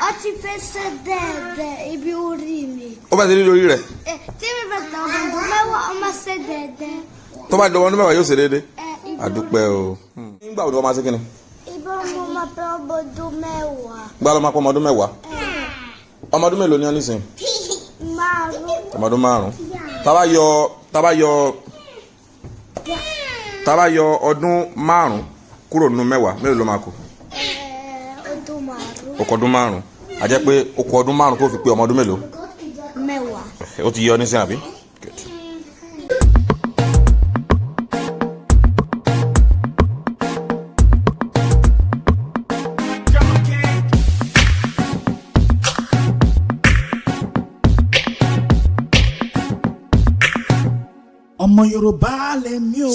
Ó ti fẹ́ ṣe dẹ́ẹ̀dẹ́ ibi orí mi. Ó bá ti rí lórí rẹ̀. Ẹ, tí mi bá tẹ ọmọ ọdún 10, ó máa ṣe dẹ́ẹ̀dẹ́. Tó bá di ọmọ ọdún 10, yóò ṣe déédéé. Ẹ, ibi Àdúpẹ́ o. Nígbà wo ni wọ́n máa ṣe kíni? Ibi mo máa pẹ́ ọmọ ọdún 10. Gbá ló máa pọ́ ọmọ ọdún 10. Ọmọ ọdún mélòó ni wọ́n nísìnyí? 5. Ọmọ ọdún 5. Tá bá yọ ọdún 5 kúrò nínú 10, mélòó ló máa kù? Ẹ, ọdún 5. Ó kù ọdún 5. A jẹ́ pé ó kù ọdún 5 tó fi pé ọmọ ọdún mélòó? 10. Ó ti yọ nísìnyí, àbí? Good. Ọmọ Yorùbá lèmi o.